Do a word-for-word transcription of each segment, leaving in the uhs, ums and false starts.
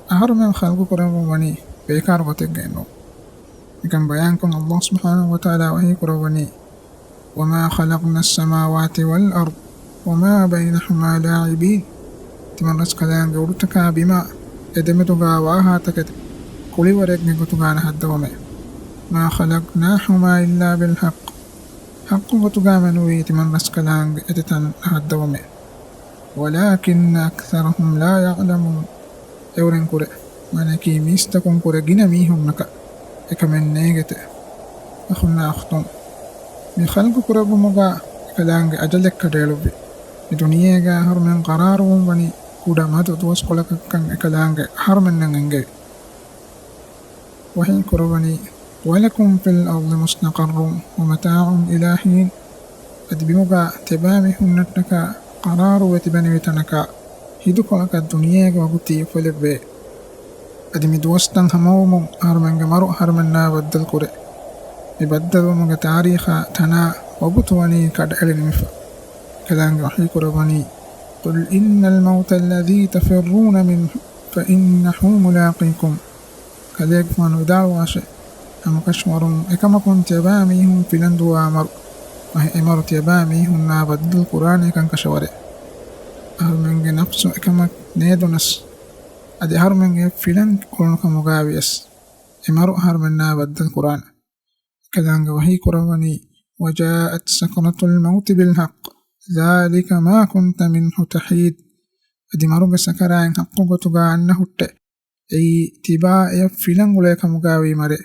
އަހަރުމެން ޚަލްޤު ކުރެއްވުން ވަނީ ބޭކާރު ގޮތެއްގައެއް ނޫން. މިކަން ބަޔާންކޮށް، ﷲ ސުބްޙާނަހޫ ވަތަޢާލާ ވަޙީ ކުރައްވަނީ، وما خلقنا السماوات والأرض وما بينهما لاعبين. ތިމަން ރަސްކަލާނގެ އުޑުތަކާ ބިމާ އެ ދެމެދުގާ ވާހާތަކެތި ކުޅިވަރެއްގެ ގޮތުގާ ނަހައްދަވަމޭ. ما خلقناهما إلا بالحق. ޙައްޤު ގޮތުގާމެ ނުވީ ތިމަން ރަސްކަލާނގެ އެތިތަން ނަހައްދަވަމޭ. ولكن أكثرهم لا يعلمون. އެއުރެން ކުރެ، މާނައަކީ މީސްތަކުން ކުރެ ގިނަ މީހުންނަކަށް އެކަމެއް ނޭގެތެ. އަޚުންނާ އުޚްތުން، މި ޚަލްޤު ކުރެއްވުމުގާ އެކަލާނގެ އަޖަލެއް ކަޑައެޅުއްވި. މި ދުނިޔޭގާ އަހަރުމެން ޤަރާރުވުން ވަނީ ކުޑަ މަދު ދުވަސްކޮޅަކަށްކަން އެކަލާނގެ އަހަރުމެންނަށް އެންގެވި. ވަޙީ ކުރައްވަނީ، ولكم في الأرض مستقر ومتاع إلى حين. އަދި ބިމުގާ ތިޔަބައިމީހުންނަށްޓަކާ ޤަރާރުވެ ތިބެނިވި ތަނަކާ ހިދުކޮޅަކަށް ދުނިޔޭގެ ވަގުތީ އުފަލެއްވޭ. އަދި މި ދުވަސްތައް ހަމަވުމުން އަހަރުމެންގެ މަރު އަހަރުމެންނާ ބައްދަލުކުރޭ. މި ބައްދަލުވުމުގެ ތާރީޚާ ތަނާ ވަގުތު ވަނީ ކަޑައެޅި ނިމިފަ. އެކަލާނގެ ވަޙީ ކުރައްވަނީ، قل إن الموت الذي تفرون منه فإنه ملاقيكم. ކަލޭގެފާނު ވިދާޅުވާށޭ، ހަމަކަށަވަރުން އެކަމަކުން ތިޔަބައިމީހުން ފިލަންދުވާ މަރު، އެ މަރު ތިޔަބައިމީހުންނާ ބައްދަލު ކުރާނޭ ކަންކަށަވަރޭ. އަހަރުމެންގެ ނަފްސު އެކަމަށް ނޭދުނަސް، އަދި އަހަރުމެންގެ ފިލަން އުޅުނު ކަމުގާ ވިޔަސް އެ މަރު އަހަރުމެންނާ ބައްދަލު ކުރާނެ. އެކަލާނގެ ވަޙީ ކުރައްވަނީ، وجاءت سكرة الموت بالحق ذلك ما كنت منه تحيد. އަދި މަރުގެ ސަކަރާތް ޙައްޤު ގޮތުގާ އަންނަ ހުއްޓެ. އެއީ ތިބާ އެޔަށް ފިލަން އުޅޭ ކަމުގާ ވީ މަރޭ.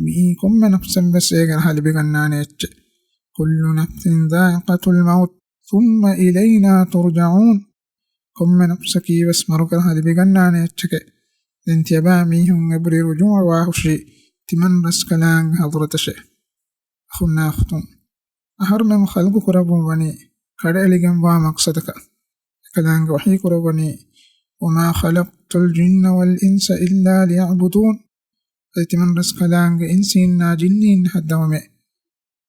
މިއީ ކޮންމެ ނަފްސެއްވެސް އޭގެ ރަހަ ލިބިގަންނާނެ އެއްޗެއް. كل نفس ذائقة الموت ثم إلينا ترجعون. ކޮންމެ ނަފްސަކީވެސް މަރުގެ ރަހަ ލިބިގަންނާނެ އެއްޗެކޭ. ދެން ތިޔަބައިމީހުން އެބުރި ރުޖޫޢަވާހުށީ ތިމަން ރަސްކަލާނގެ ޙަޟްރަތަށޭ. އަޚުންނާ އުޚްތުން، އަހަރުމެން ޚަލްޤު ކުރައްވުން ވަނީ ކަޑައެޅިގެންވާ މަޤްޞަދަކަށް. އެކަލާނގެ ވަޙީ ކުރައްވަނީ، وما خلقت الجن والإنس إلا ليعبدون. އަދި ތިމަން ރަސްކަލާނގެ އިންސީންނާ ޖިންނީން ނަހައްދަވަމޭ.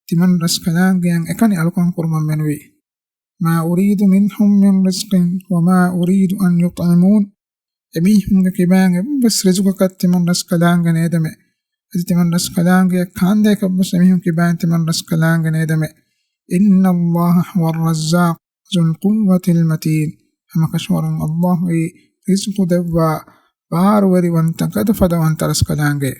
ތިމަން ރަސްކަލާނގެއަށް އެކަނި އަޅުކަން ކުރުމަށް މެނުވީ. ما أريد منهم من رزق وما أريد أن يطعمون. އެމީހުންގެ ކިބާއިން އެއްވެސް ރިޒުގަކަށް ތިމަން ރަސްކަލާނގެ ނޭދެމޭ. އަދި ތިމަން ރަސްކަލާނގެއަށް ކާންދޭކަށްވެސް އެމީހުން ކިބާއިން ތިމަން ރަސްކަލާނގެ ނޭދެމޭ. إن الله هو الرزاق ذو القوة المتين. ހަމަކަށަވަރުން ﷲ އީ ރިޒްޤު ދެއްވާ ބާރުވެރިވަންތަ ގަދަފަދަވަންތަ ރަސްކަލާނގެ.